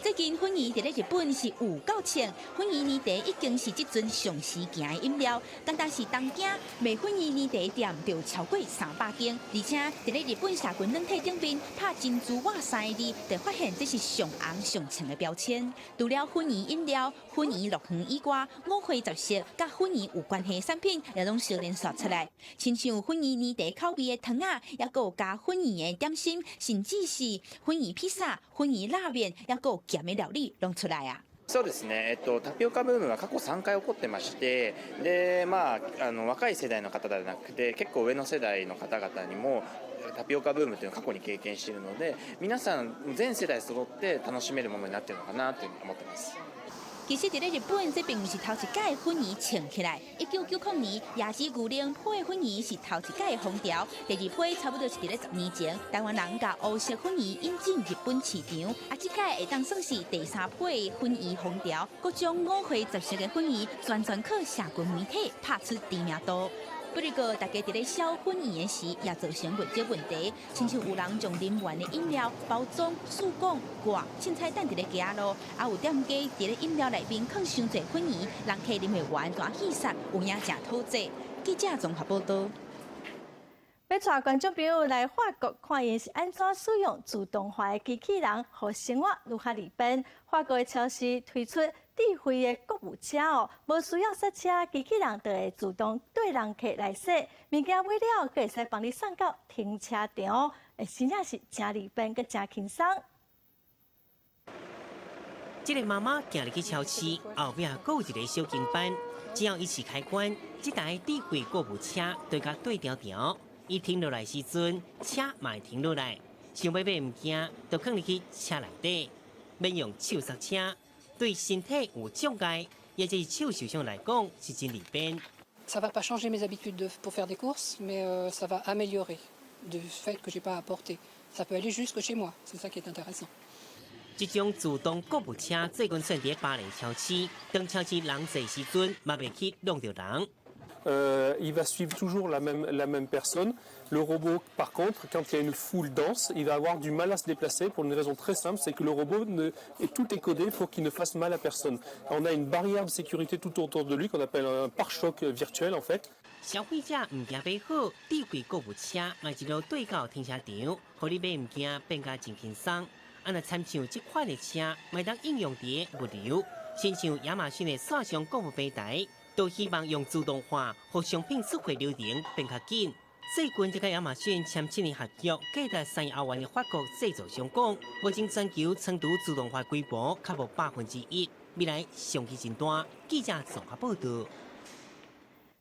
Speaker 31: た。
Speaker 30: 最近粉圓佇咧日本是有夠衝，粉圓奶茶已經是這陣上時行的飲料。單單是東京賣粉圓奶茶店就超過300間，而且佇咧日本社群軟體頂面拍珍珠碗三个字，就發現這是上紅上衝的標籤。除了粉圓飲料、粉圓樂園以外，五花十色佮粉圓有關係的產品也攏相連紲出來，親像粉圓奶茶口味的糖仔，猶閣有加粉圓的點心，甚至是粉圓披薩、粉圓拉麵，猶閣有鹹的料理攏出來啊！
Speaker 1: そうですね。タピオカブームは過去3回起こってまして、で、まあ若い世代の方ではなくて、結構上の世代の方々にもタピオカブームというのを過去に経験しているので、皆さん全世代揃って楽しめるものになっているのかなというふうに思ってます。
Speaker 30: 其實佇咧日本，這並毋是頭一擺粉圓衝起來。1990年，椰子牛奶配粉圓是頭一擺風潮。第二批差不多是佇咧10年前，台灣人共烏色粉圓引進日本市場。啊，這擺會當算是第三批粉圓風潮，各種五花十色的粉圓，全全靠社群媒體拍出知名度。不過，大家佇咧銷粉圓的時，也造成袂少問題，親像有人將啉完的飲料包裝、試管掛凊彩擲佇咧街仔路，啊有店家佇咧飲料內面囥傷濟粉圓，人客啉袂完，就棄殺，有影誠討債。記者綜合報道。
Speaker 2: 欲帶觀眾朋友來法國看𪜶是按怎使用自動化的機器人，予生活愈較利便。法國的超市推出智慧的購物車哦，無需要剎車，機器人就會自動綴人客來踅，物件買了，閣會使幫你送到停車場，欸，真正是誠利便，閣誠輕鬆。
Speaker 9: 這個媽媽行入去超市，後壁閣有一個小跟班，只要一起開關，這台智慧購物車就共綴牢牢。伊停落來時陣，車嘛會停落來。想欲買物件，就囥入去車內底，免用手剎車，對身體有障礙，也就是手受傷來講是真利便。
Speaker 3: Ça va pas changer mes habitudes pour faire des courses, mais ça va améliorer du fait que j'ai pas à porter. Ça peut aller jusque chez moi, c'est ça qui est intéressant.
Speaker 9: 這種自動購物車最近出現佇巴黎超市，當超市人濟時陣，嘛袂去挵著人。
Speaker 4: Il va suivre toujours la même personne. Le robot, par contre, quand il y a une foule dense, il va avoir du mal à se déplacer pour une raison très simple, c'est que le robot est tout est codé pour qu'il ne fasse mal à personne. On a une barrière de sécurité tout autour de lui qu'on appelle un pare-choc virtuel en fait.
Speaker 9: 消費者物件買好，智慧購物車嘛一路綴到停車場，予你買物件變甲真輕鬆。啊，若參像這款的車，嘛會當應用佇物流，親像亞馬遜的線上購物平台，都希望用自動化，予商品出貨流程變較緊。最近這個亞馬遜簽7年合約，價值3億歐元的法國製造商講，目前全球倉儲自動化規模較無1%，未來商機真大。記者綜合報道。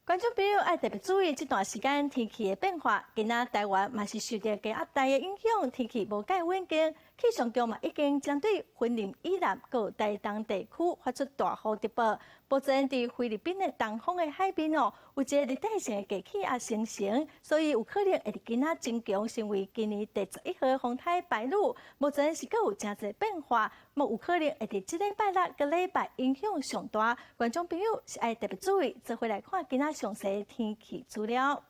Speaker 2: 觀眾朋友愛特別注意這段時間天氣的變化。今仔台灣嘛是受著低壓帶的影響，天氣無蓋穩定。氣象局嘛已經針對雲林以南佮台東地區發出大雨特報。目前佇菲律賓的東方的海邊哦，有一个熱帶性的低氣壓形成，所以有可能會佇今仔增強成為今年第11號風颱白鷺。目前是閣有誠濟變化，嘛有可能會佇這禮拜六佮禮拜影響上大。觀眾朋友是愛特別注意，做伙來看今仔詳細天氣資料。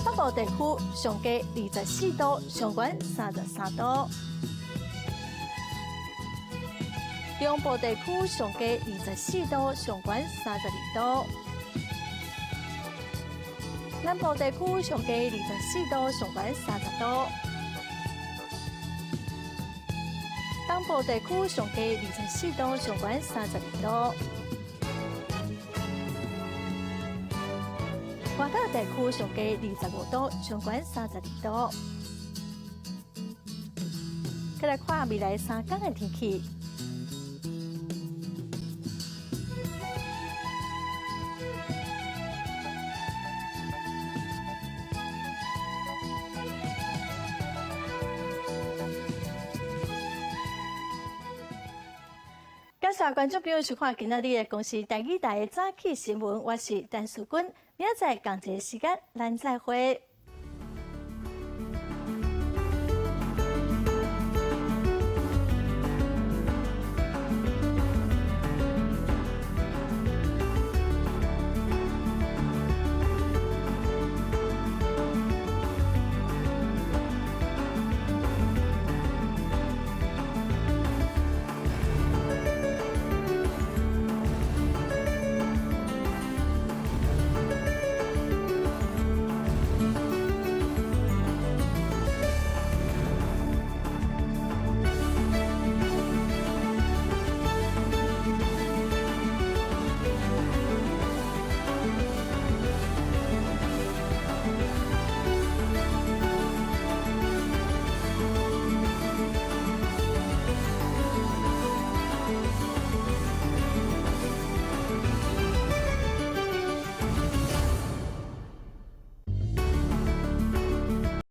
Speaker 2: 北部地區上低24度，上懸33度。中部地區上低24度，上懸32度。南部地區上低24度，上懸30度。東部地區上低24度，上懸32度。外島地區上低25度，上懸32度。再來看未來3天的天氣。感謝觀眾朋友收看今仔日的公視台語台的早起新聞，我是陳淑君，明仔載仝一个時間，咱再會。